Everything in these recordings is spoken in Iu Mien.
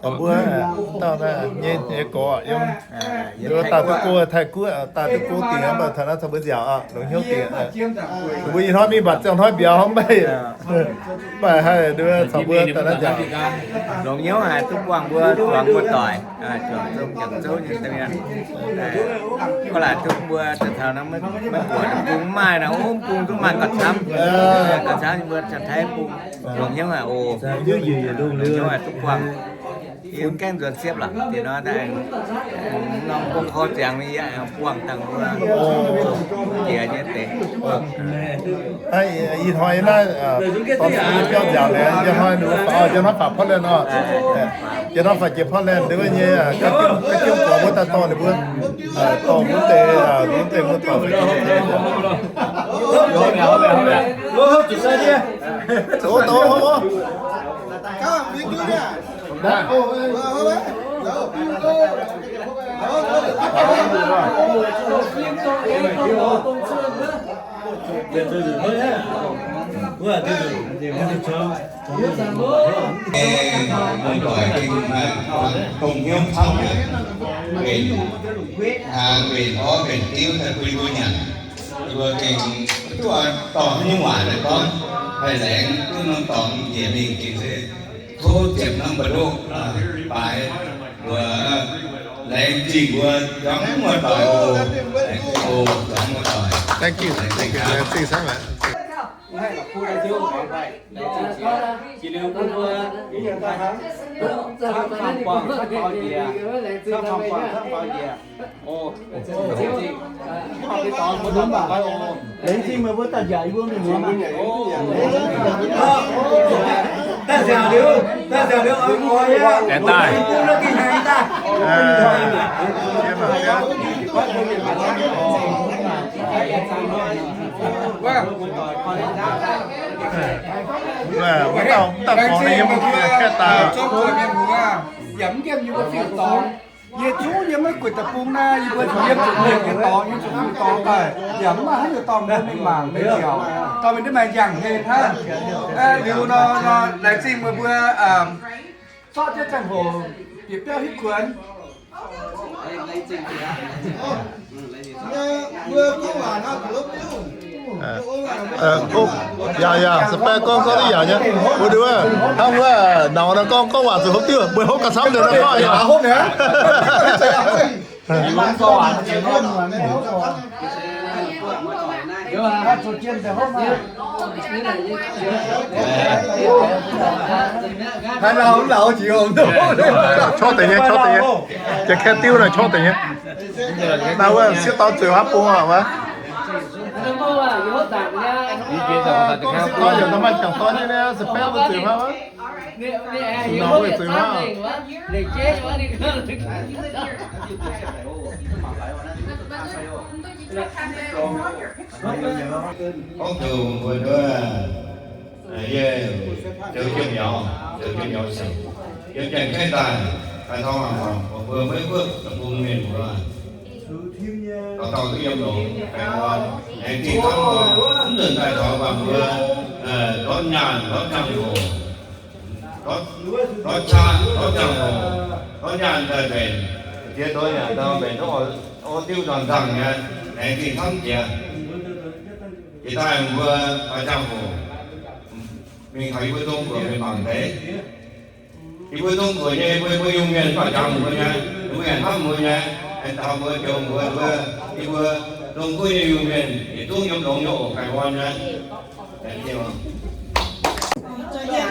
Gauv, mbuo dauh naaiv nyei, nyei gorx yiem, yiem daaih duqv go Taiv-Guoqv, daaih duqv go dingc, mv baac taux naaiv caux mbuo nziaauc oc, longc hnyouv dingc. Mbuo ih hnoi mingh mbatc ziangh hnoi mbiauz mv baac, mv baac haih nduov caux mbuo daaih naaiv nziaauc. Longc hnyouv haic duqv buangh mbuo zuangx muoz-doic, zuangx zouv, zuangx zouv nyei domh mienh. Gorngv laaic duqv mbuo daaih taux naaiv maiv buatc bung maaih nor, mv bung duqv maaih gauh camv, gauh camv nyei mbuo Taiv bung. Longc hnyouv haic oc. Longc hnyouv haic duqv buangh. Yie mv gaengh nzuonx siepv lorqc, deix nor daaih norm bung kor ziangx mingh yie aengx buangh dangh mbuo jiex nyei deix. Ih hnoi naaiv dorn biauv nziaauc liuz, yie hnoi nduqc faaux, yie hnoi faaux Portland oc. Yie hnoi faaux jiex Portland ndeic wuov nyei, ga'jiem gorx mbuo daaih dorh ninh mbuo, dorh mbuo deix, mbuo deix mbuo dorh. Zoux dongh Muoz-doic gengh dongh hnyouv camv, mbenc hnaangx, mbenc orv, mbenc diuv daaih bun mbuo nyanc. Yie mbuo gengh duqv dorh haaix nyungc waac daaih gorngv, haih laengz duqv norm dorngx njiec mingh gengh se tov ziepc norm ba'ndoqv baaix mbuo, laengz zingh mbuo zuangx muoz-doic oc. Laengz zingh oc, zuangx muoz-doic. Thank you. Laengz zingh camv. Mv haih la'kuqv daaih ziouc, jiex liuz bun mbuo camv camv buangh camv faaux njiec, camv camv buangh camv faaux njiec. Oc, laengz zingh, mbuo dorh mbuo daaih oc. Laengz zingh meih mbuo daaih nziaauc yie mbuo mienh muoz maah. Daaih nziaauc liuz, daaih nziaauc liuz, oix mbuo yie laengz daaih bung naaiv gengh haiz daaih. Wuov dauh, wuov dauh gorngv nyei, yie mbuo kaeqv daaih. Yaac mv nqemh yie mbuo fiuv-dorngx. Yie zungv yie maiv gueic deic-bung naaiv, yie mbuo yiem zuqc mienh nyei dorngx, yiem zuqc fiuv-dorngx daaih, yaac mv maaih haaix nyungc dorh mbuo mingh mangc mingh nziaauc. Dorh mingh ndiev maaih njang-hlen hnangv. Liuz nor, laengz zingh meih mbuo zorqv jienv ziangh hoc bieqc biauv hitv kuonx. Yaac, yaac, spare gorngv, gorngv duqv yaac nyei. Mbuo nduov, hnangv wuov, nauz nor gorngv, gorngv waac zuqc hopv diuv, mbuo hopv gauh camv deix nor gorngv yaac hopv naaic. Corc deix nyei, corc deix nyei. Jiex kaeqv diuv naaic corc deix nyei. Naaiv wuov sieqv dorn zueiz haav bung aqv wuov. Sieqv dorn yaac maaih jangc dorn nyei, spare wuov zueiz haav wuov. Zueiz haav. Gorngv zoux mbuo nduov, yie zoux jienv miaux, zoux jienv miaux siouc, yiem Janx-Kaeqv daaih, daaih taux mangc mangc mbuo Meiv Guoqv deic-bung mienh mbuo, dauh dauh duqv yiem longx, aengx dingh camv mv nzunc daaih taux mbuo ndortv nyaanh ndortv ziangh hoc, ndortv qaqv ndortv ziangh hoc, ndortv nyaanh daaih mbenc, ziex doz nyaanh daaih mbenc duqv orv diuv nzangc nzangc nyei, aengx dingh camv jiex. Jiex daaih mbuo oix ziangh hoc mingh taux yie mbuo Zong-Guoqv mingh mangc deix. Yie mbuo Zong-Guoqv nyei, mbuo, mbuo Iu-Mienh mv baac jangx mbuo nyei, mbuo yaac hnamv mbuo nyei, aengx taux mbuo joux mbuo, mbuo, yie mbuo Zong-Guoqv nyei Iu-Mienh yietc zungv yiem longx nyei oc, ganh orn nyei.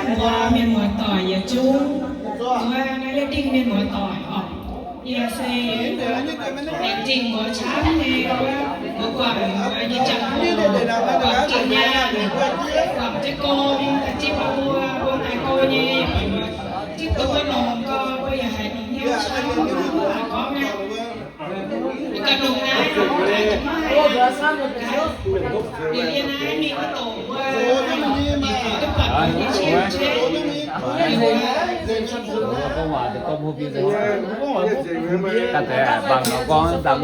Mbuo mienh muoz-doic yietc zungv, mbuo naaiv yietc dingh mienh muoz-doic oc. Yie se laengz zingh mbuo camv nyei, mbuo guangc mbuo nyei ziangh hoc, guangc jiex nyaanh, guangc jienv gong, daaih zipv mbuo, mbuo daaih go nyei, zipv duqv mbuo longx gau, mbuo yaac haiz longx hnyouv camv, mbuo haiz gorngv aqv. Ganh longx naaiv, mbuo haiz maiv haiz, liuz yie naaiv mingh maiv doqc mbuo, duqv buatc mbuo nyei qiex jiez.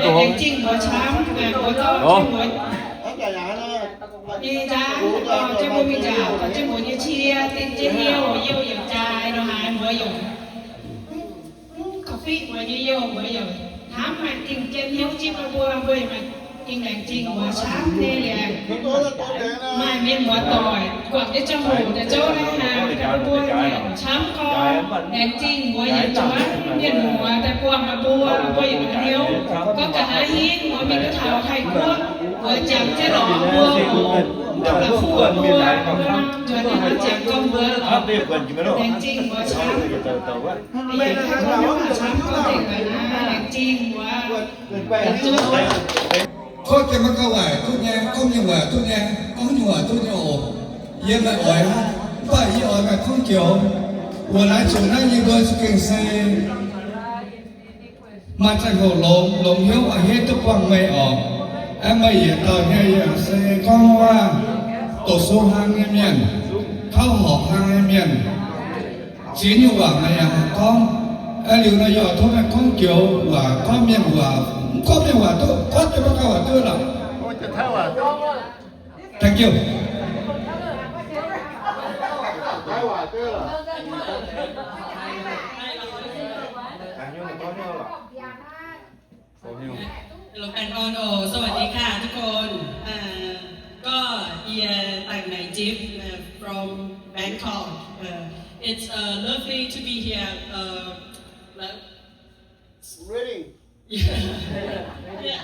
Laengz zingh mbuo camv, mbuo gorngv mbuo Nyei nzangv, dorh jienv mbuo mingh nziaauc, dorh jienv mbuo nyei cie, dingh jienv youh, youh yaac jaaix nor haaix mbuo yaac mv korv-fiqv mbuo nyei youh, mbuo yaac hnamv maaih dingh jienv hnyouv zipv mbuo, mbuo yaac maaih dingh laengz zingh mbuo camv nyei liuz, maaih mienh muoz-doic guangc jienv ziangh hoc daaih zouv naaiv hnaangx daaih bun mbuo yaac camv gorngv laengz zingh mbuo yietc zuangx mienh muoz daaih buangh mbuo, mbuo yaac hnyouv gorngv nqa'haav hingv mbuo mingh duqv taux Taiv-Guoqv, mbuo jangx jienv lorz mbuo oc, mv dungx la'kuqv mbuo, mbuo nzuonx mingh mbuo jangx gorngv mbuo laengz zingh mbuo camv. Laengz zingh mbuo. Kov jienv maiv gauh waaic duqv nyei, gorngv nyei waaic duqv nyei, gorngv nyei waaic duqv nyei oc. Yie maaih oix hnangv, mv baac yie oix maaih gorngv joux. Wuov laaic zuqc naaiv yie mbuo za'gengh se maaih ziangh hoc longx, longx hnyouv a'hneiv duqv buangh meih oc. Aeqv, meih yietc dauh nyei yaac se gorngv waac doqc sou hlang nyei mienh, kauv horpc hlang nyei mienh. Ziex nyungc waac meih yaac haih gorngv. Aeqv, liuz nor yie oix tov meih gorngv joux waac, gorngv mienh waac, mv gorngv mienh waac duqv, gorngv jienv maiv gauh waac duqv lorqc. Thank you. Hello แฟนบอล โอ้ สวัสดีค่ะทุกคน อ่า ก็ เอีย ตางไหนจิ๊บ uh, from Bangkok. Uh, it's uh, lovely to be here. Uh, lo- Ready? Yeah, yeah,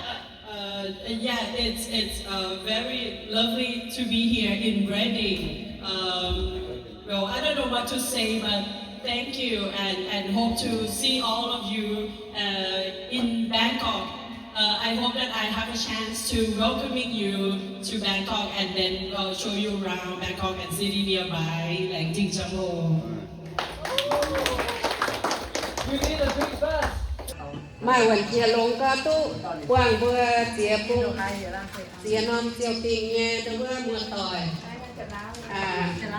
uh, yeah, it's it's uh, very lovely to be here in Reading. Um, well, I don't know what to say, but thank you, and and hope to see all of you uh, in Bangkok. Uh, I hope that I have a chance to welcoming you to Bangkok and then uh, show you around Bangkok and city nearby, like Ding Chang Ho. Maaih wuonh jiex longx gau duqv buangh mbuo ziex bung, ziex norm ziouc dingh nyei ndau wuov muoz-doic,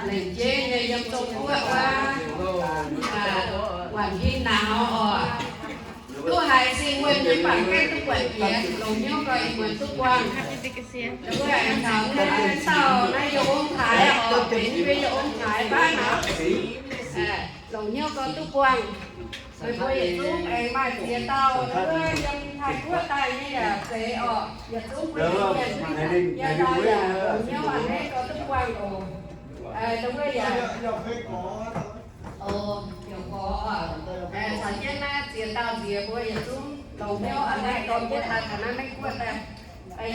lengc jeiv nyei yiem Zong-Guoqv wuov, waanc hin nauz oc. Duqv haiz sing wuonh nyei bangc gaengh duqv buatc jiex, longx hnyouv gau ih muonz duqv buangh. Ndau wuov aengx caux naaiv dauh naaiv yie ong-taaix oc, benx yie yie ong-taaix baav naaiv. Longc hnyouv gau duqv buangh. Meih mbuo yietc zungv aengx maaih ziex dauh ndau wuov yiem Taiv-Guoqv daaih nyei yaac zeiz orqc. Yietc zungv mbuo nyei mienh, yie ndau yaac longc hnyouv a'hneiv gau duqv buangh oc. Ndau wuov yaac, o, yaac gorx, caux jienv naaiv ziex dauh nziex mbuo yietc zungv longc hnyouv a'hneiv gau duqv daaih taux naaiv Meiv-Guoqv daaih.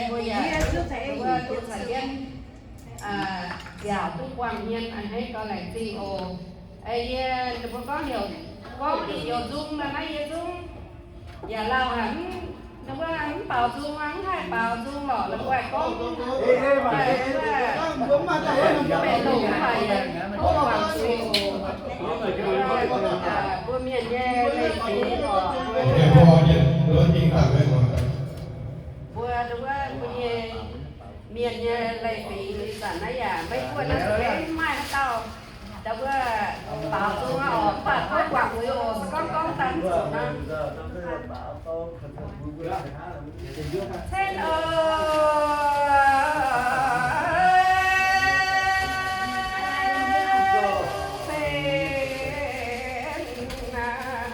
Mbuo yaac, ndau wuov duqv caux jienv nziaauc duqv buangh hmien a'hneiv gau laengz zingh oc. Yie, mbuo gorngv heuc, gorngv dingc youz nzung nor naaiv yie zungv yaac lauh haic, mv, mbuo mv baaux nzung, mv haih baaux nzung lorqc, mbuo gorngv, mbuo mv haih longc, mv baac yaac tov guangc zuiz oc. Mbuo mienh nyei leiz-fingx oc, mbuo, mbuo nyei mienh nyei leiz-fingx ih zanc naaiv yaac Meiv-Guoqv naaiv za'gengh mv maaih haaix dauh, ndau wuov baaux nzung aqv oc, mv baac tov guangc zuiz oc, se gorngv gorngv daaih mv zuqc nor. Cen o, cen aac,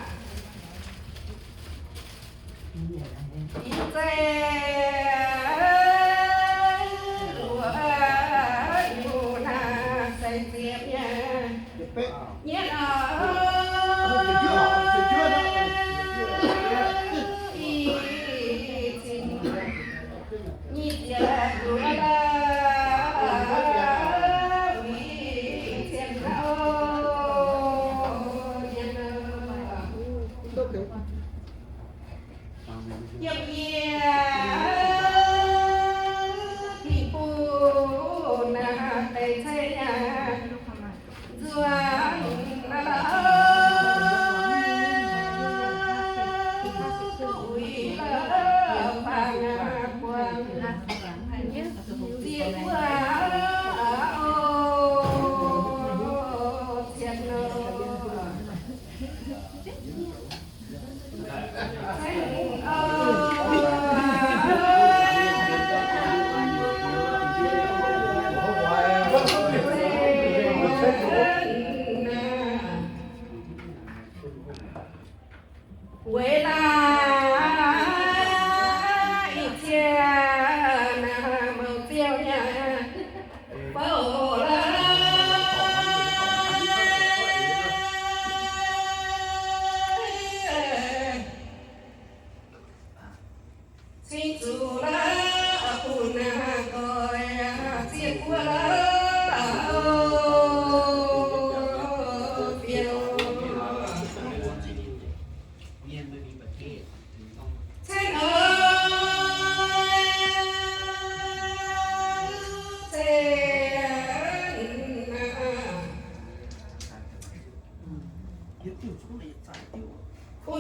ih zeiz luoqc liuz naaiv se ziepc nyei. Nyietv aac, ih cin, nyic ziepc luoqc, ih cien aac, nyietv aac. Yiem yie dingc bung naaiv deix cei nzuonx naaiv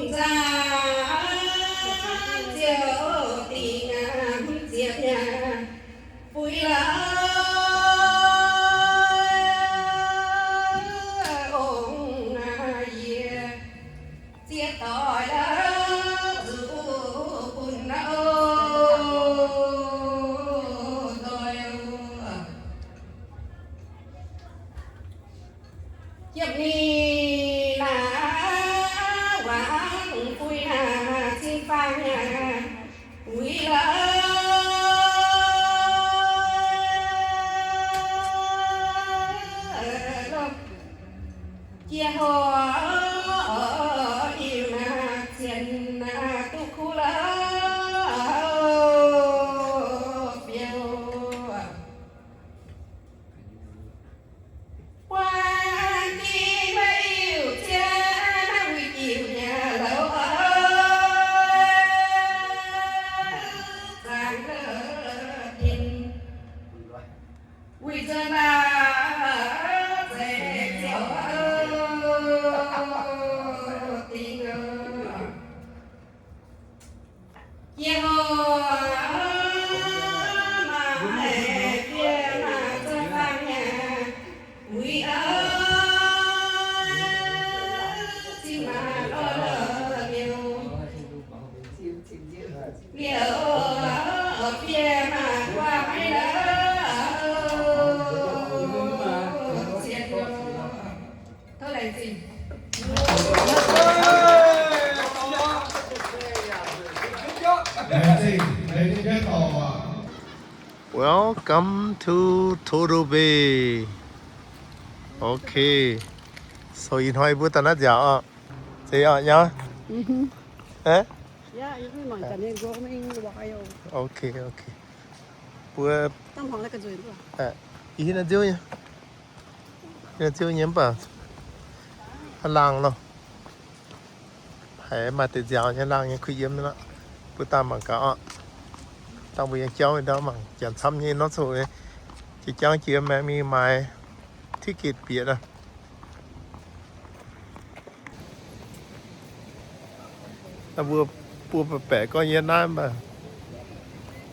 nzaangc ziouc dingc mv ziepc nyei fuix la'o ong yie ziex doic la'o zuqc bun la'o doic. Yiem ninh naaic wangc fuix naaic cing-faang naaic wuic la'o jiex horngh iu naaic cien naaic duqv kuv la'o biouv. Buang jiex maiv iu ziex naaiv wuic jiuc nyei la'o zaangc la'o dinh wuic zuqc naaic zeiz ziouc dingc jiex horngh maaih fiev maaih zuqc faang nyei wuic aqv. Cing maaih lorh lorh liouh, liouh fiev maaih guaax maiv la'o cien lorh. Tov laengz zingh. Laengz zingh, laengz zingh jienv dorh. Welcome to Turtle Bay. Okay. So ih hnoi mbuo daaih naaiv nziaauc oc. Zeiz oc, nyauv? Okay, okay. Mbuo ih hnoi nziouv nyei. Nziouv nyei mv baac laangh loh. Haiz maaih deix nziaaux nyei laangh nyei kuh yiem aqv. Mbuo daaih mangc gaax oc. Dangh mbuo yiem jauv ndau mangc janx camv nyei norm ziangh hoc. Jiex jangv jiex maengx mingh maaiz ticket bieqc aqv. Mbuo, mbuo baeqc gorngv yie naaiv mv baac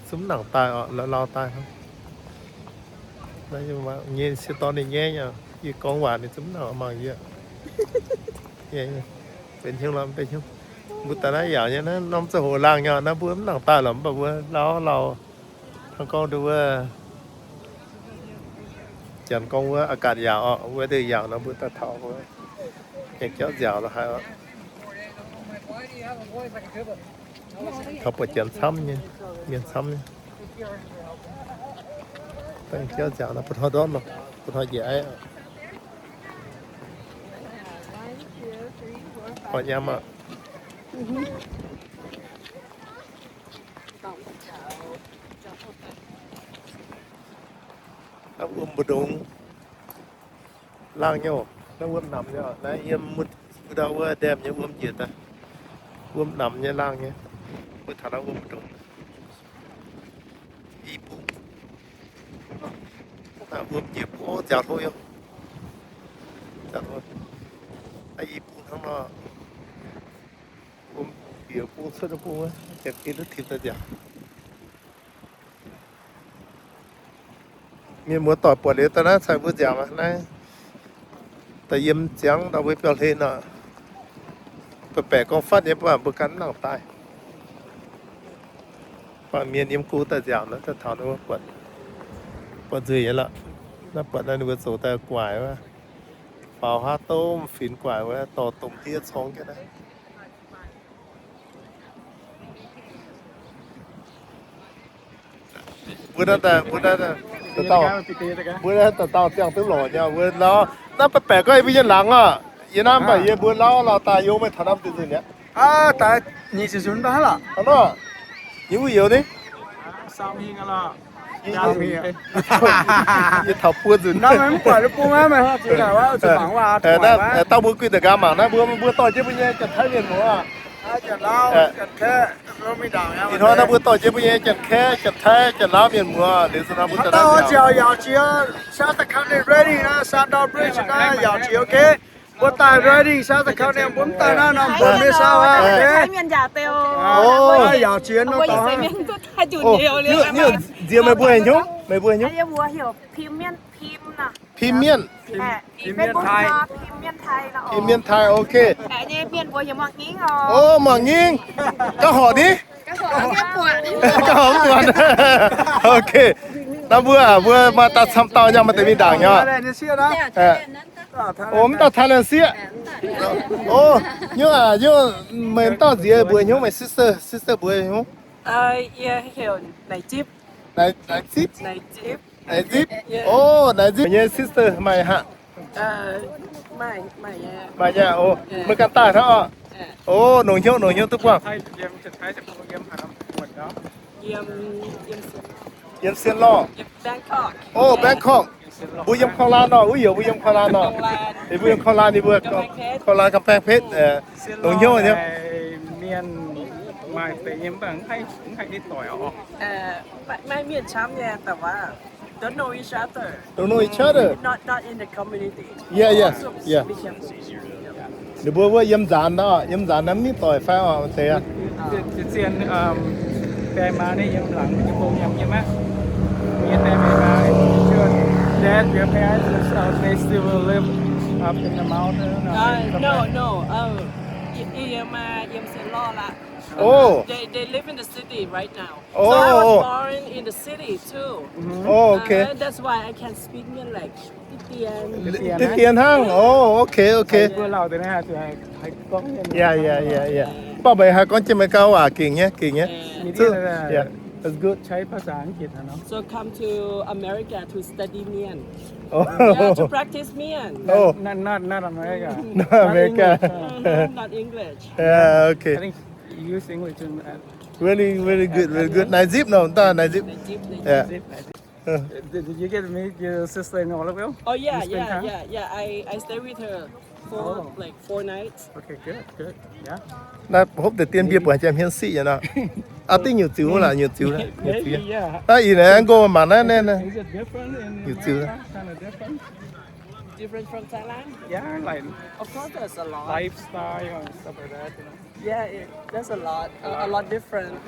zungv mv nangc daaih oc, lauh lauh daaih. Nyei sie dorn ninh nyaiv nyei, yie gorngv waac ninh zungv mv nangc mangc yie. Benx hnyouv lorqc, benx hnyouv. Mbuo daaih naaiv yaac nyei naaiv norm ziangh hoc laangh nyei, naaiv mbuo mv nangc daaih lorqc, mv baac mbuo lauh lauh. Hnangv gorngv nduov wuov, janx gorngv wuov อากาศ yaauc oc, weather yaauc nor mbuo daaih taux wuov, aengx jauv nziaauc lorz haic oc. Taux buatc janx camv nyei, mienh camv nyei. Daaih jauv nziaauc nor, bun hnoi ndortv nor, bun hnoi njiec aiv oc. Oix nyaam oc. Naaiv wuom mbu'ndongx laangh nyei oc. Naaiv wuom namx nyei oc. Naaiv yiem mbuo ndau wuov ndaamv nyei wuom njiec daaih. Wuom namx nyei laangh nyei. Mbuo taux naaiv wuom mbu'ndongx. I bung. Naaiv wuom njiec bung, nziaauc hlo yaac. Nziaauc hlo. Naaiv i bung hnangv nor. Wuom bieqc bung cuotv bung wuov, janx gengh duqv tim daaih nziaauc. Mienh muoz-doic buatc liuz daaih naaiv cai mbuo nziaauc naaiv. Daaih yiem ziangx ndau mbuo biauv-hlen nor, baeqc gorngv fatv nyei, mv baac mbuo ganh mv nangc daaih. Mv baac mienh yiem go daaih nziaauc naaiv, daaih taux ninh mbuo buatc, buatc nzueic nyei lorqc. Naaiv buatc naaiv ninh mbuo zoux daaih gu'nguaaic wuov, faaux haav domh finx gu'nguaaic wuov, dorh domh diev corng jienv naaiv. Mbuo naaiv daaih, mbuo naaiv daaih, mbuo naaiv daaih dauh ziangh duqv lorqc nyei, mbuo lauh. Naaiv baeqc baeqc gorngv yie mbuo nyei laangz oc. Yie naaiv mv baac yie mbuo lauh lauh daaih, yie mbuo maiv taux norm deix nzunc mi'aqv. Yie wuov youz ni. Yie taux buo nzunc. Naaiv dauh mbuo guih da'nqaang mangc naaiv, mbuo, mbuo dorh jienv mbuo nyei Janx-Taiv mienh muoz. Ih hnoi naaiv mbuo dorh jienv mbuo nyei Janx-Kaeqv, Janx-Taiv, Janx-Lauv mienh muoz liuz, naaiv mbuo dauh nziaauc jiex, South Dakota ready naaiv, Sandown Bridge naaiv yaac jiex, okay. Mbuo daaih riding Southern California, mbuo mv daaih naaiv norm mbuo mienh saau aqv. Mienh yaac deu. Yaac jiex nor dorngx. Nziex meih mbuo haaix nyungc? Meih mbuo haaix nyungc? Pim Mienh. Pim Mienh Taiv, ok. O, mangc nyingv. Gauh horpc ni? Gauh horpc mv buatc. Ok. Naaiv mbuo, mbuo maaih daaih camv dauh nyei, maaih deix mingh ndaangc nyei. O, mv dauh Thailand sieqv. O, nyungc aac, nyungc meih mv dauh nziex mbuox hnyouv meih sister, sister mbuox hnyouv. Yie heuc Naaic Zipv. Naaic Zipv? Naaic Zipv. O, Naaic Zipv nyei sister maaih haic? Maaih nyei. O, meih ganh daaih hnangv oc. O, longc hnyouv, longc hnyouv duqv buangh. Yiem Sien Lorh. O, Bangkok. Mbuo yiem Korv-Lan nor, wuov yaac mbuo yiem Korv-Lan nor. Ninh mbuo yiem Korv-Lan, ninh mbuo Korv-Lan, Ga'mbang Petv, longc hnyouv nyei. Mienh maaih deix nyei, mv baac mv haih, mv haih doic oc. Maaih mienh camv nyei, แต่ว่า don't know each other. Don't know each other. Not, not in the community. Yeah, yeah, yeah. Ninh mbuo wuov yiem nzaanx nor, yiem nzaanx naaiv mv doic fai oc, deix aqv. Zien, um, deix maa ninh yiem laangz nyei bung yiem, yiem aqv. Mienh deix maa, sure. Dad, your parents, uh, they still live up in the mountain or in the... No, no. Oh, y-, yiem, uh, yiem Sien Lorh laac. Oh. They, they live in the city right now. So I was born in the city too. Oh, okay. Uh, that's why I can speak Mien like ติดเตียน ติดเตียน เตียน เตียน hnangv. Oh, okay, okay. Yeah, yeah, yeah, yeah. Mv baac meih haih gorngv Janx-Meih-Gaa waac gengh nyei, gengh nyei. Yeah, that's good. ใช้ภาษาอังกฤษนะเนาะ So come to America to study Mien. Oh. Yeah, to practice Mien. Oh. Not, not, not America. Not America. Not English. Uh-huh, not English. Yeah, okay. I think use English in, uh, very, very good, very good. Naaic Zipv nor, daaih Naaic Zipv. Naaic Zipv, Naaic Zipv. Did, did you get to meet your sister in Oroville? Oh, yeah, yeah, yeah, yeah. I, I stay with her for, like, four nights. Okay, good, good. Yeah. Naaiv hopv deix dien mbier buatc jiem hmien siqv nyei nor. Aa, dingh nyungc ziux laac, nyungc ziux laac, nyungc ziux. Aa, ih naaic go mangc naaiv naaiv naaiv. Is it different in America? Kind of different? Different from Thailand? Yeah, like, of course, there's a lot. Lifestyle and stuff like that, you know? Yeah, it, there's a lot, a, a lot different.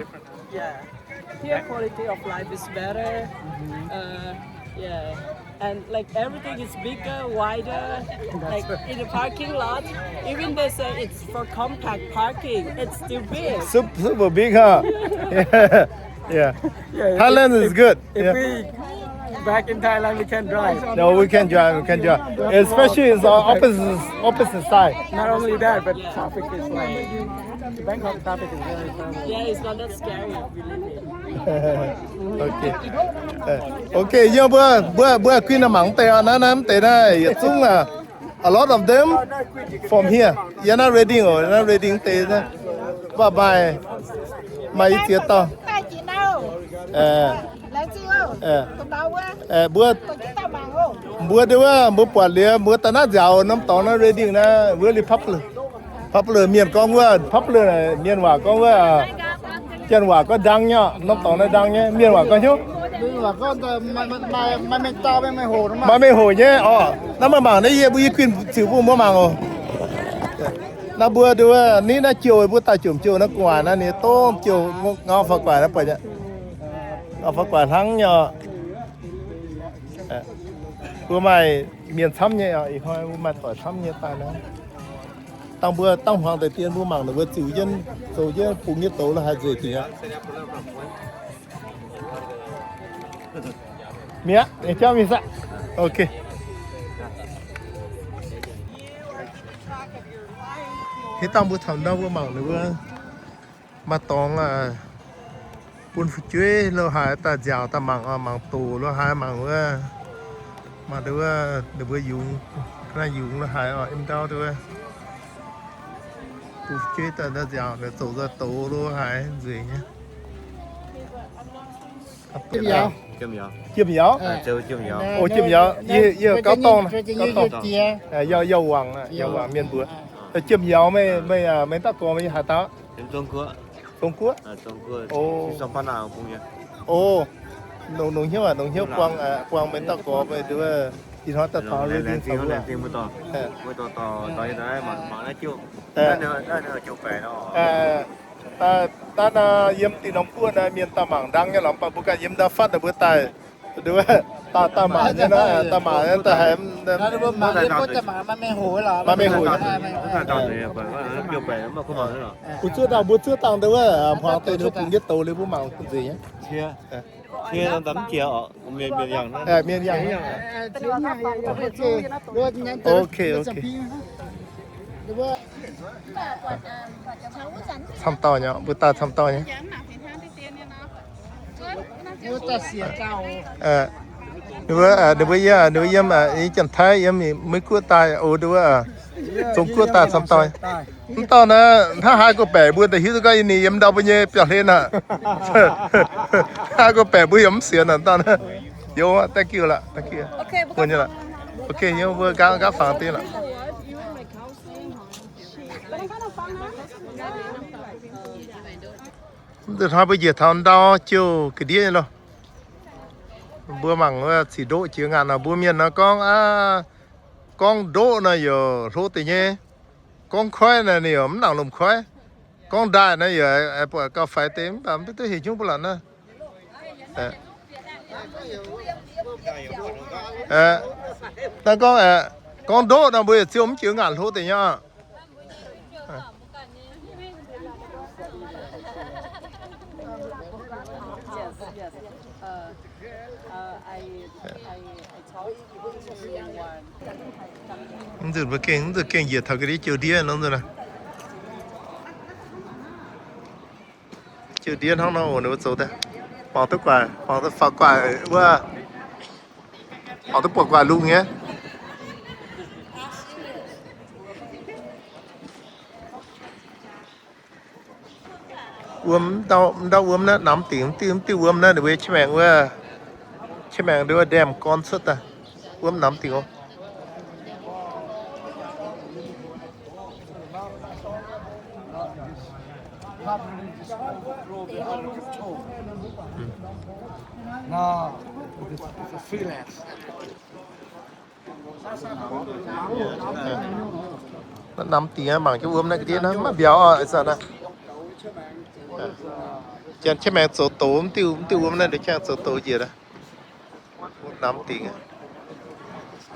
Yeah. Here, quality of life is better. Uh, yeah. And, like, everything is bigger, wider. Like, in the parking lot, even they say it's for compact parking, it's still big. Sup-, super big, huh? Yeah. Yeah. Yeah, Thailand is good. If we back in Thailand, we can drive. No, we can drive, we can drive. Especially it's, uh, opposite, opposite side. Not only that, but traffic is like, Bangkok traffic is very friendly. Yeah, it's not that scary, believe me. Okay. Okay, yie mbuo, mbuo, mbuo guinh naaiv mangc deix aqv, naaiv, naaiv deix naaiv yietc zungv aqv. A lot of them from here. Yie naaiv Redding oc, naaiv Redding deix naaiv. Bye bye. Maaih i ziex dauh. Mbuo, mbuo ndau wuov, mbuo buatc liuz, mbuo daaih naaiv nziaauc norm dorngx naaiv Redding naaiv, wuov liuz public, public mienh gorngv wuov, public mienh waac gorngv wuov, janx waac gorngv ndang nyei, norm dorngx naaiv ndang nyei, mienh waac gorngv hnyouv. Maaih mengh hoc nyei oc. Naaiv mbuo mangc naaiv yie mbuo i guinh ziux bun mbuo mangc oc. Naaiv mbuo nduov ni naaiv jouh mbuo daaih jomc jouh naaiv gu'nguaaic naaiv ninh dongh jouh ngau faaux gu'nguaaic naaiv buatc nyei. Ngau faaux gu'nguaaic hnangv nyei oc. Mbuo maaih mienh camv nyei oc, ih hnoi mbuo maaih doic camv nyei daaih naaiv. Dangh mbuo dangh hmuangx deix dien mbuo mangc ninh mbuo ziux jienv, zoux jienv bungx jienv douz lo haaix nzueic dingc aqv. Mi'aqv, ninh jauv mingh saqv. Ok. Hitv dangh mbuo taux ndau mbuo mangc ninh mbuo maaih dorngx bun fu'jueiv lo haaix daaih nziaauc daaih mangc oc, mangc doc lo haaix, mangc wuov, mangc wuov ninh mbuo yungz, ga'naaiv yungz lo haaix oc, im ndau duqv bun fu'jueiv daaih nziaauc, zoux nzoih doz lo haaix nzueic nyei. Jiem Yaux. O, Jiem Yaux, yie gauh dorngh, yie yauh wangc, yauh wangc mienh mbuox. Jiem Yaux, meih, meih, meih dauh gorx meih haaix dauh? Zong-Guoqv. O, longc hnyouv, longc hnyouv buangh, buangh meih dauh gorx meih nduov. Ih hnoi daaih taux laengz zingh, laengz zingh muoz-doic, muoz-doic, mangc naaiv jiouv. Naaiv yiem Diuh Norm Guoqv naaiv mienh daaih mangc ndangv nyei lorqc, mv baac mbuo ganh yiem ndau fatv naaic mbuo daaih, daaih mangc nyei nor, daaih mangc daaih haiz maaih mengh hoc. Mbuo zuov dangh, mbuo zuov dangh ndau wuov hmuangx deix ninh mbuo bungx jienv douz liuz mbuo mangc nzengc nyei. Mienh yangh. Ok, ok. Camv dauh nyei, mbuo daaih camv dauh nyei. Ninh mbuo, ninh mbuo yiem, ninh mbuo yiem Janx-Taiv, yiem Meiv Guoqv daaih, o, ninh mbuo Zong Guoqv daaih camv dauh. Mv dauh naaiv, hnangv haaix gorqv-baeqc mbuo daaih hiuv duqv gorngv ninh yiem ndau mbuo nyei biauv-hlen aqv. Haaix gorqv-baeqc mbuo yaac mv sienx aqv, mv dauh naaiv. Youz, thank you la'thank you. Ok, yiem mbuo nqaapv nqaapv fangx deix la'maah. Mv deix hnoi mbuo njiec taux ndau jouh ga'ndiev nyei loh. Mbuo mangc wuov ziqc ndoqv jiex ngaanc nor, mbuo mienh nor gorngv aqv, gorngv ndoqv nor yaac hlo deix nyei. Gorngv koiv naaic ninh yaac mv nangc lomh koiv. Gorngv ndaaih naaic yaac buatc gauh faix deix, mv baac mv duqv hec nyungc ba'laqc naaiv. Naaiv gorngv, gorngv ndoqv nor mbuo yaac ziouc mv jiex ngaanc hlo deix nyei aqv. Mv nzunc mbuo gengh, mv nzunc gengh njiec taux ga'ndiev jiouv ndiev nor nzunc. Jiouv ndiev hnangv nor oc, ninh mbuo zoux daaih. Mangc duqv guaaic, mangc duqv faaux guaaic wuov, mangc duqv buatc guaaic lungh nyei. Wuom, mv ndau wuom naaiv namx dingc, mv diuh, mv diuh wuom naaiv ninh mbuo qiex maengc wuov, qiex maengc ndau wuov ndemh gorn cuotv daaih. Wuom namx dingc oc. Namx dingc mangc jienv wuom naaiv ga'ndiev naaiv maiv mbiauz oc, ih zanc naaiv. Janx qiex maengc zoux douz, mv diuh, mv diuh wuom naaiv ndongc qiex maengc zoux douz njiec. Namx dingc.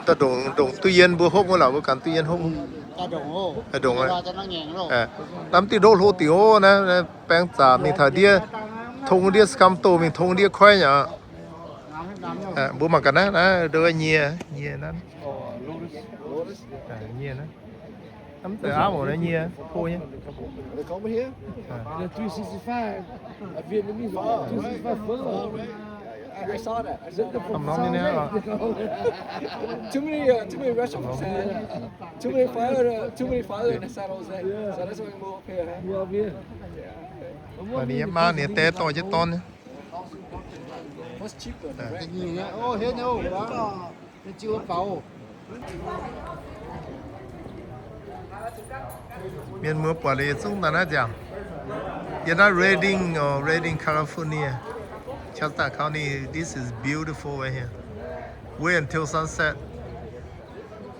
Ndongc duqv yien mbuo hopv wuov lorqc, mbuo ganh duqv yien hopv. Ndongc, namx dingh ndoqv hlo dingc oc. Naaiv baeng zaqc mingh taux ndiev, tong ndiev camv doh mingh tong ndiev koiv nyei. Mbuo mangc gaax naaiv, naaiv ndau nyie, nyie naaiv. Nyie naaiv. Mv zeiz aav oc, naaiv nyie, hlo nyei. Ninh nyei maa ninh nyei die dorh jienv dorn nyei. Mienh muoz buatc liuz zungv daaih naaiv nziaauc. Yie naaiv Redding, oh, Redding, California. Shasta County, this is beautiful right here. Wait until sunset.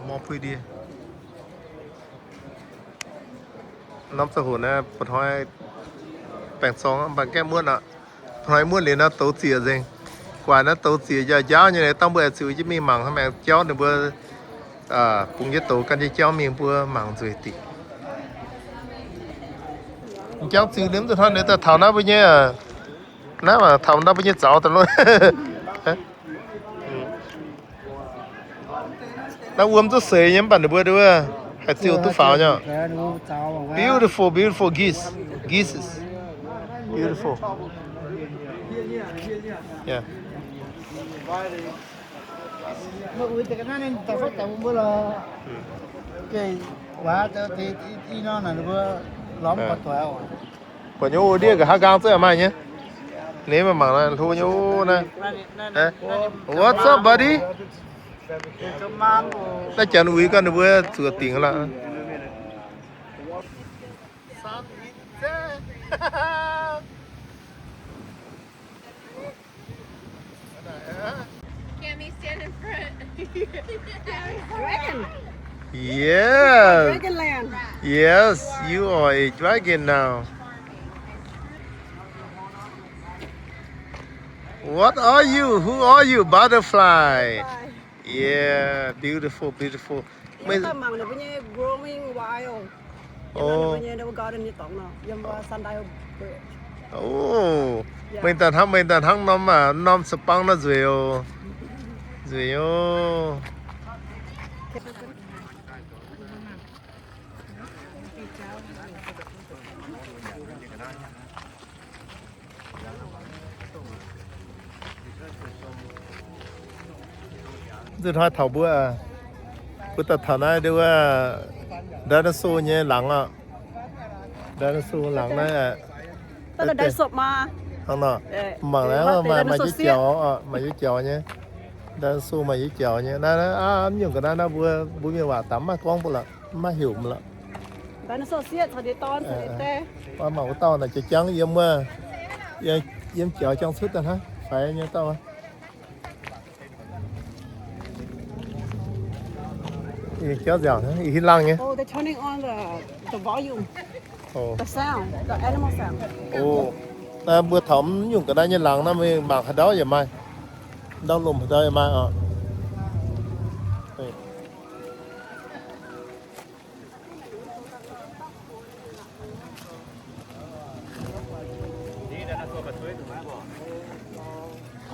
More pretty. Norm ziangh hoc naaiv ba'hnoi baengh zorng mv baac gaeqv muotv aqv. Ba'hnoi muotv liuz naaiv douz zieqc nzengc. Guaax naaiv douz zieqc njaaux njaaux nyei, dangh mbuo aengx ziux jienv mingh mangc hnangv maengx jauv ninh mbuo bungx jienv douz gan jienv jauv mingh mbuo mangc nzueic diqc. Jangv ziux liuz mv zuqc hnoi ninh daaih taux naaiv mbuo nyei, naaiv taux naaiv mbuo nyei zaux daaih lo. Naaiv wuom zuqc seix nyei mv baac ninh mbuo haih ziux duqv faaux nyei. Beautiful, beautiful geese. Geese is beautiful. Yeah. Buatc nyei o ndiev nqa'haav nqaang zungv maaih nyei. Ninh mangc naaiv hlo nyei o naaiv. What's up, buddy? Naaiv janx uix gau ninh mbuo zuoqc dingc lorqc. Dragon. Yes. Dragon Land. Yes, you are a dragon now. What are you? Who are you? Butterfly. Butterfly. Yeah, beautiful, beautiful. Yie daaih mangc ninh mbuo nyei growing wild. Yiem ninh mbuo nyei garden nyei dorngx nor, yiem wuov Sundial Bridge. Oh, meih daaih hnangv, meih daaih hnangv norm, norm sa'bang nor nzueic oc. Nzueic oc. Nzunc hnoi taux mbuo, mbuo daaih taux naaiv deix wuov dinosaur nyei laangz oc. Dinosaur laangz naaiv. Hnangv nor, mangc naaiv maaih yietc jaux, maaih yietc jaux nyei. Dinosaur maaih yietc jaux nyei. Naaiv, naaiv, aav, mv nyungc ga'naaiv naaiv mbuo, mbuo mienh waac dangx mv maaih gorngv mbuo lorqc, mv maaih heuc mv lorqc. Mangc wuov dauh naaic jiex jangv yiem wuov, yiem jaux jangv cuotv daaih hnangv, faix nyei dauh. Jauv nziaauc, ih hitv laangh nyei. Oh, they're turning on the, the volume. The sound, the animal sound. Oh, naaiv mbuo taux mv nyungc ga'naaiv nyei laangz naaiv, mangc haaix ndau yaac maaih. Ndau lomc haaix ndau yaac maaih oc.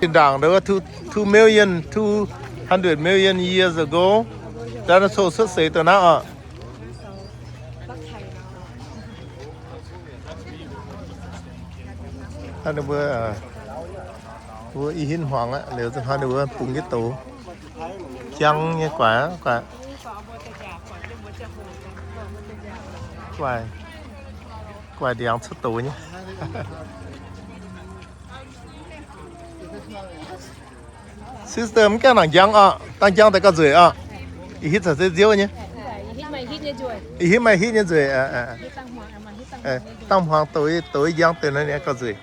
Zinh ndaangc, there were two, two million, two hundred million years ago, dinosaur cuotv seix daaih naaiv oc. Hnangv ninh mbuo, mbuo ih hitv hmuangx aqv, liuz zinh hnoi ninh mbuo bungx jienv douz, jangv nyei guaix, guaix, guaix ndiangx cuotv douz nyei. Sister, mv gaengh nangc njang oc. Dangh njang daaih gauh nzueic oc. Ih hitv caux se nziouv nyei. Ih hitv maaih hitv nyei nzueic. Dangh hmuangx douz, douz njang deix naaiv gauh nzueic.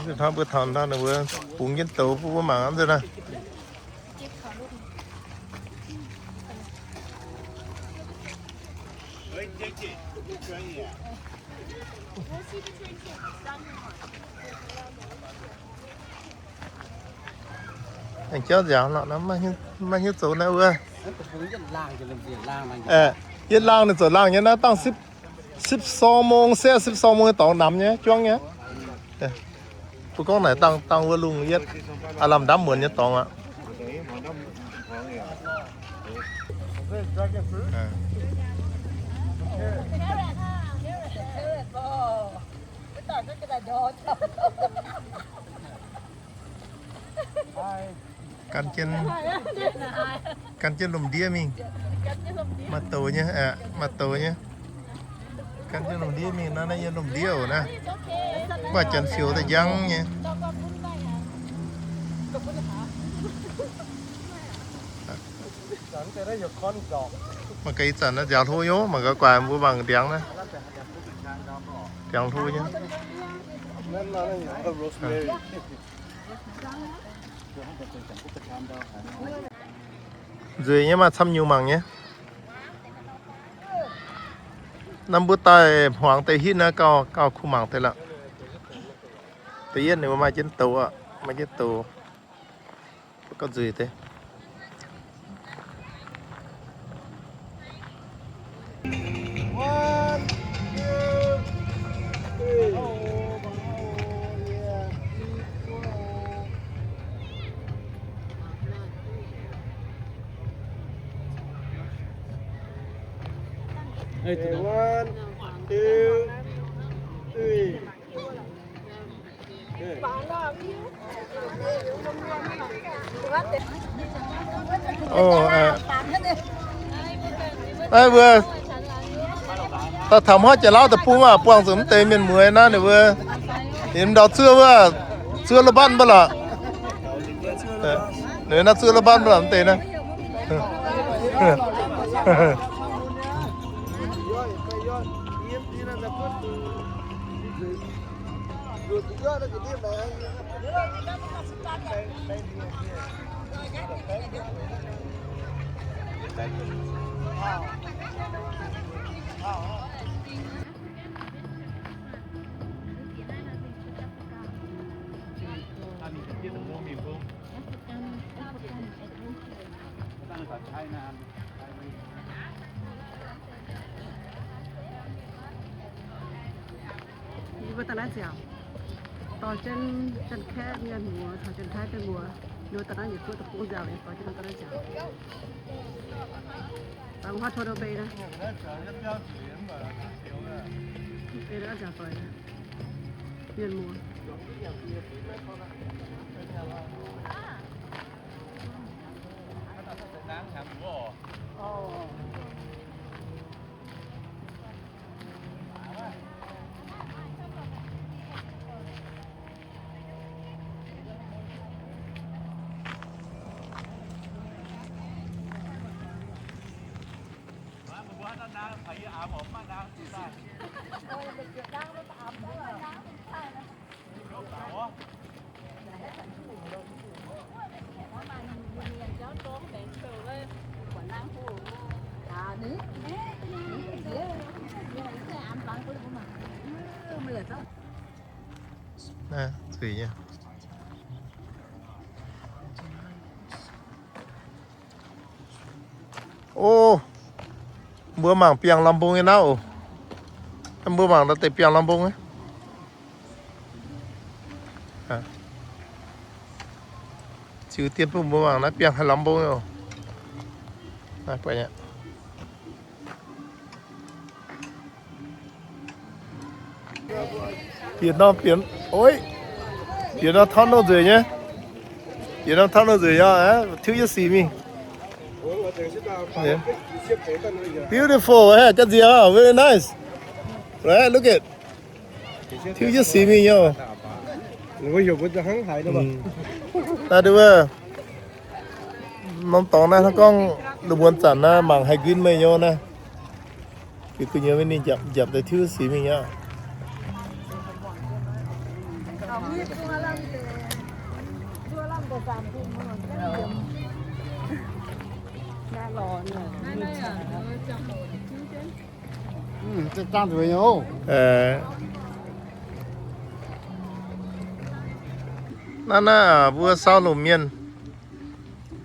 Mbuo taux ndau ninh mbuo bungx jienv douz bun mbuo mangc nzunc naaiv. Aengx jauv nziaauc nor, maiv hiuv zoux naaiv wuov. Yietc laangh ninh zoux laangh nyei naaiv dangh sipv, sipv sorng mong, se sipv sorng mong nyei dorngx namx nyei, juangv nyei. Mbuo gorngv naaic dangh, dangh wuov lungh yietv, aav lamh ndamv muonz nyei dorngx aqv. Gan jienv, gan jienv lomh ndiev mingh. Maaih douz nyei, maaih douz nyei. Gan jienv lomh ndiev mingh nor, naaiv yiem lomh ndiev oc naaiv. Mv baac janx fioux daaih njang nyei. Mangc gaax ih zanc naaiv nziaaux hlo nyei, mangc gaax guaix mbuo mangc ndiangx naaiv. Ndiangx hlo nyei. Nzueic nyei, maaih camv nyungc mangc nyei. Naaiv mbuo daaih hmuangx deix hitv naaiv gauh, gauh kuh mangc deix lorqc. Da'yietv ninh mbuo maaih jienv douz aqv, maaih jienv douz. Gauh nzueic deix. One, two, three. Naaiv mbuo daaih taux hmuangv jiex lauv deic-bung aac, buangh zuqc mv deix mienh mueiz naaiv ninh mbuo, ninh ndau zuov wuov, zuov lo batv mv baac lorqc. Ninh naaiv zuov lo batv mv baac lorqc mv deix naaiv. Mbuo daaih naaiv ziangx, dorh jienv Janx-Kaeqv mienh muoz caux Janx-Taiv mienh muoz, ninh mbuo daaih naaiv yietc zuoqv deic-bung nziaauc, dorh jienv daaih naaiv ziangx. Bangc huaav Turtle Bay naaiv. Ei, naaiv ziangx doic, mienh muoz. Naaiv zuiz nyei. O, mbuo mangc biangh lamh mbong nyei naaiv oc. Mbuo mangc naaiv deix biangh lamh mbong nyei. Ziux dien bun mbuo mangc naaiv biangh haaix lamh mbong nyei oc. Naaiv buatc nyei. Bieqc norm bieqc, oi, bieqc norm tunnel nzueic nyei. Bieqc norm tunnel nzueic nyei, tiuv jienv sic mingh. Beautiful, eh, jatv nziaauc, very nice. Right, look at. Tiuv jienv sic mingh nyei. Naaiv nduov, norm dorngx naaiv hnangv gorngv lungh muonz zanc naaiv mangc haih nquin meih nyei naaiv. Bieqc gu'nyuoz mingh ninh njapc, njapc deix tiuv sic mingh aqv. Naaiv, naaiv mbuo sau lomc mienh,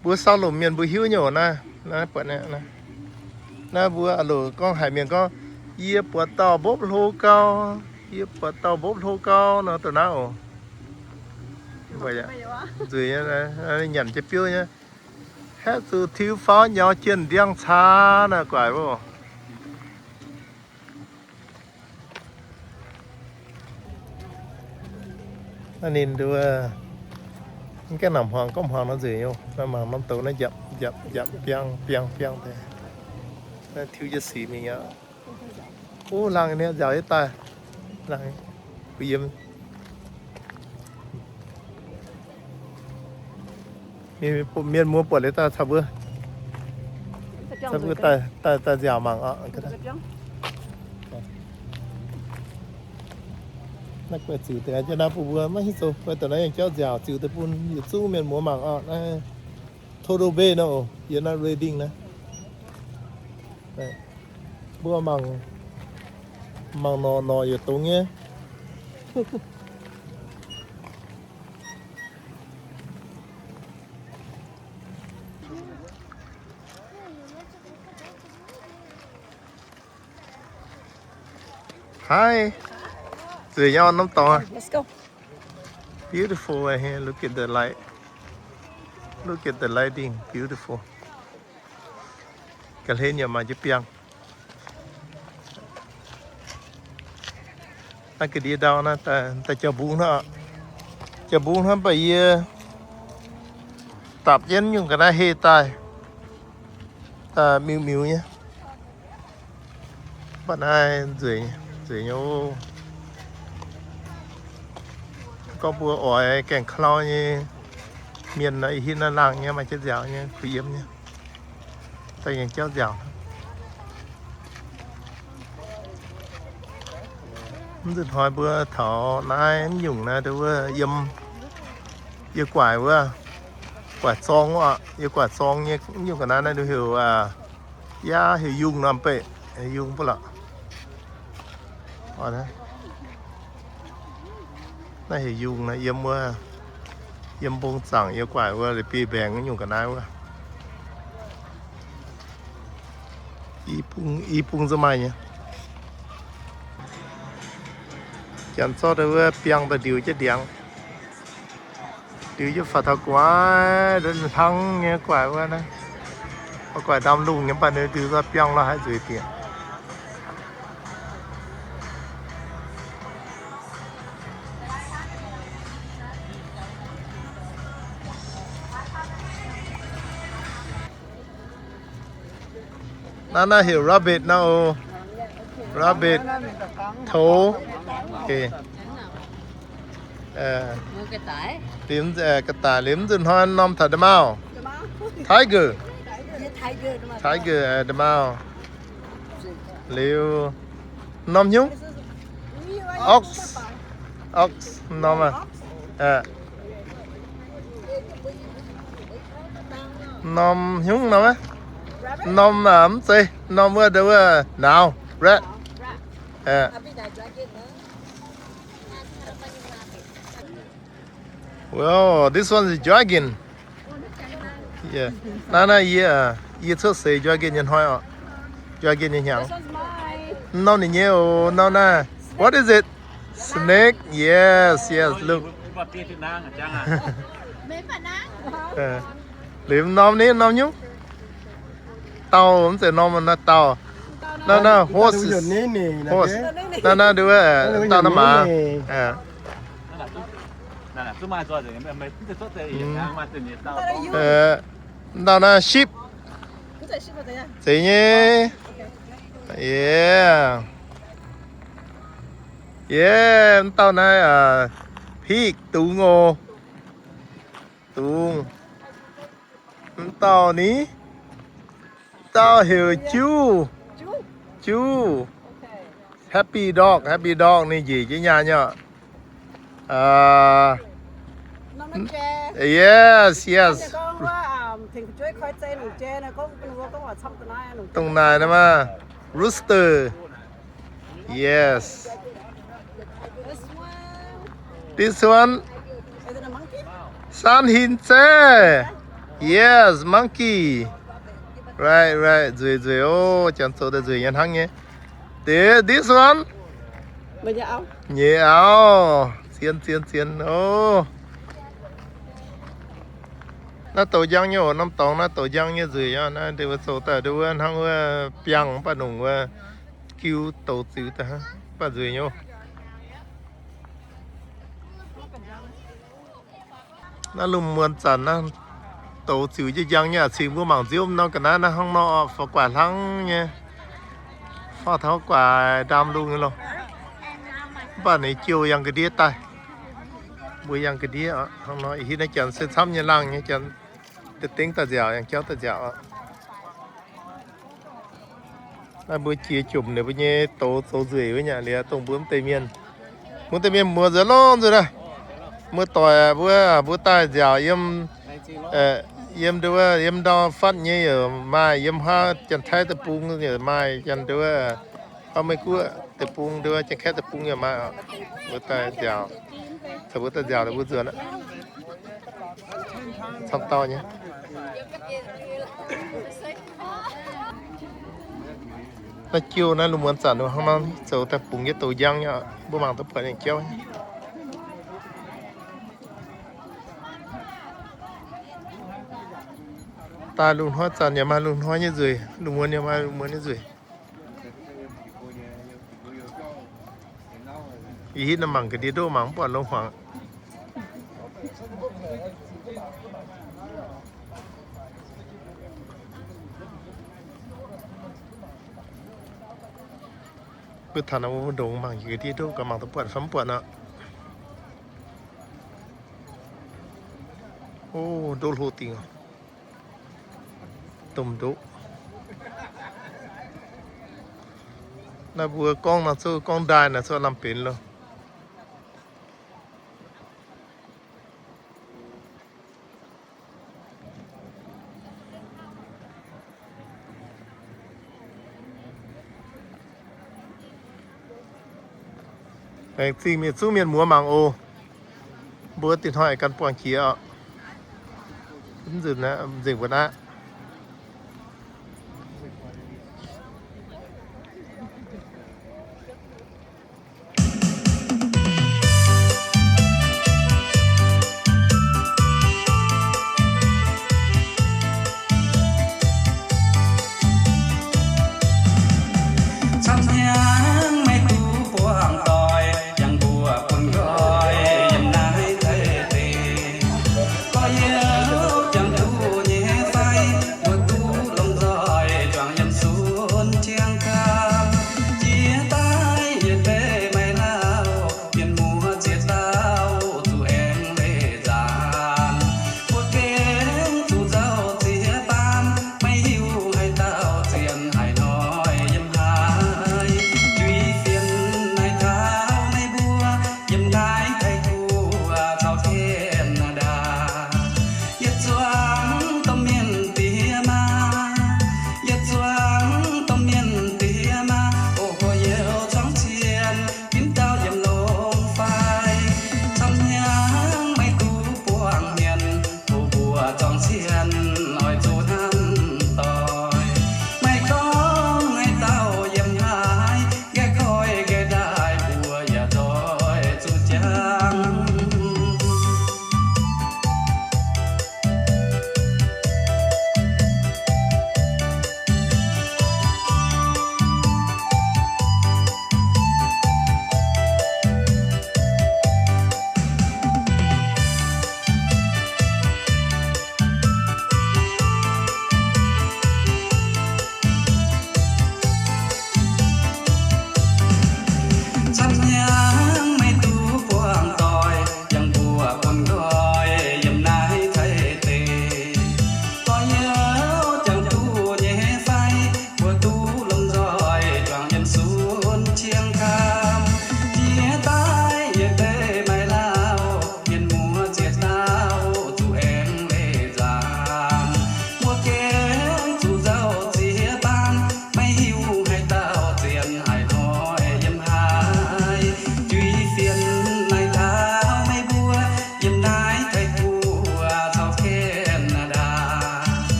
mbuo sau lomc mienh mbuo hiuv nyei oc. Naaiv, naaiv buatc naaiv, naaiv mbuo a'loc gorngv haic mienh gorngv, yie buatc dauh mbopv hlo gau, yie buatc dauh mbopv hlo gau nor, dongh naaiv oc. Nzueic nyei, nyanc jienv biouv nyei. Haeqv zuqc tiux faaux nyaux jienh ndiangx-caax naaiv guaix oc. Naaiv ninh nduov, mv gaengh nangc hmuangx gorngv hmuangx nor nzueic nyei. Naaiv mangc norm douz naaiv njapc njapc njapc biangv biangv biangv deix. Naaiv tiuv jienv sic mingh aqv. Uv, laangh nyei nziaauc yie daaih. Laangh, kuh yiem. Mienh muoz buatc liuz daaih caux mbuo, caux mbuo daaih, daaih, daaih nziaauc mangc oc. Naaiv guaix ziux deix jienv naaiv bun mbuo maiv hiuv zoux, guaix deix naaiv yangh jauv nziaauc ziux deix bun yietc zungv mienh muoz mangc oc. Naaiv Turtle Bay nor, yie naaiv Redding naaiv. Mbuo mangc, mangc norqc, norqc yietc dongz nyei. Haaix, nzueic nyei norm dorngx. Let's go. Beautiful right here. Look at the light. Look at the lighting. Beautiful. Ga'hlen yaac maaih jienv biangh. Naaiv ga'ndiev ndau naaiv daaih, daaih jauv-mbungv hnangv. Jauv-mbungv hnangv, mv baac yie dapc jienv nyungc ga'naaiv heh daaih, daaih miuc-miuc nyei. Mv baac naaiv nzueic, nzueic nyei oc. Gorngv mbuo oix gaengh klau nyei mienh nor, ih hitv naaiv laangh nyei, maaih jienv nziaauc nyei, kuh yiem nyei. Daaih yangh jauv nziaauc. Mv nzunc hnoi mbuo taux naaiv mv nyungc naaiv, wuov yiem, yie guaaic wuov, guaaic zorng wuov, yie guaaic zorng nyei mv nyungc ga'naaiv naaiv nduov heuc, yaac heuc yungh norm beih, heuc yungh mv baac lorqc. Naaiv heuc yungh naaiv yiem wuov, yiem mbong zaangc yie guaaic wuov, la'bieiv mbaengx mv nyungc ga'naaiv wuov. I bung, i bung za'gengh maaih nyei. Janx zorqv deix wuov biangh daaih ndiux jienv ndiangx. Ndiux jienv faaux taux gu'nguaaic, hnangv nyei guaaic wuov naaiv. Guaaic ndaamv lungh nyei, mv baac ninh ndiux zorqv biangh lorz haaix nzueic bieqc. Naaiv, naaiv heuc rabbit naaiv oc. Rabbit, toux. Ga'daic, liuz mv nzunc hnoi norm taux nda'maauh. Tiger. Tiger, nda'maauh. Liuz norm hnyungv. Ox. Ox norm aqv. Norm hnyungv norm aqv. Norm mv zeiz, norm wuov, wuov nauz, rat. Well, this one is dragon. Naaiv, naaiv yie, yie cuotv seix dragon nyei hnoi oc. Dragon nyei hnyangx. Norm ninh nyei oc, norm naaiv. What is it? Snake. Yes, yes, look. Liuz norm ni, norm nyungc. Dauh, mv zeiz norm, naaiv dauh. Naaiv, naaiv horse, horse. Naaiv, naaiv nduov, dauh naaiv maaz. Dauh naaiv sheep. Zeiz nyei. Yeah. Yeah, mv dauh naaiv pig, dungz oc. Dungz. Mv dauh ni, mv dauh heuc Juv. Juv. Happy dog, happy dog, ninh njiec jienv nyaanh nyei oc. Yes, yes. Dongh naaic naaiv maah, rooster. Yes. This one, san hin zeiv. Yes, monkey. Right, right. Nzueic, nzueic oc. Janx zoux daaih nzueic nyei hnangv nyei. This one, nyei auv. Zien, zien, zien oc. Naaiv douz njang nyei oc. Norm dorngx naaiv douz njang nyei nzueic aqv. Naaiv ndeic wuov zoux daaih ndeic wuov hnangv wuov biangh mv baac nongc wuov jiu douz ziux daaih, mv baac nzueic nyei oc. Naaiv lungh muonz zanc naaiv douz ziux jienv njang nyei aqv. Cingx mbuo mangc nziouv norm ga'naaiv naaiv hnangv nor oc, faaux guaaic hlang nyei, faaux taux guaaic ndaamv lungh nyei loh. Mv baac ninh jouh yangh ga'ndiev daaih. Mbuo yangh ga'ndiev oc, hnangv nor ih hitv naaiv janx se camv nyei laangh nyei janx, da'dengv daaih nziaauc, yangh jauv daaih nziaauc oc. Naaiv mbuo jiex jomc ninh mbuo nyei douz zoux nzueic wuov nyei liuz, dongh mbuo mv deix mienh, mbuo deix mienh muoz nzuonx longx nzuonx aqv. Muoz-doic mbuo, mbuo daaih nziaauc yiem, yiem ndau fatv nyei yaac maaih, yiem haav Janx-Taiv deic-bung yaac maaih, Janx ndau, Meiv-Guoqv deic-bung ndau, Janx-Kaeqv deic-bung yaac maaih oc. Mbuo daaih nziaauc, caux mbuo daaih nziaauc ninh mbuo nzuonx aqv. Camv dauh nyei. Naaiv jiouh naaiv lungh muonz zanc hnangv nor zoux daaih bungx jienv douz njang nyei, mbuo mangc duqv buatc nyei jauv. Daaih lungh hnoi zanc yaac maaih lungh hnoi nyei nzueic, lungh muonz yaac maaih lungh muonz nyei nzueic. Ih hitv naaiv mangc ga'ndiev ndoqv mangc mv buatc longx hmuangx. Mbuo taux naaiv mbuo ndongx mangc ga'ndiev ndoqv gaax, mangc duqv buatc fai mv buatc nor. O, ndoqv hlo dingc. Domh ndoqv. Naaiv mbuo gorngv nor, zuqc gorngv ndaaih naaic, zuqc lamh benx loh. Laengz zingh mienh, zuqc mienh muoz mangc oc. Mbuo dingc hnoi ganh buangh jiex oc. Nzengc mbuo naaiv.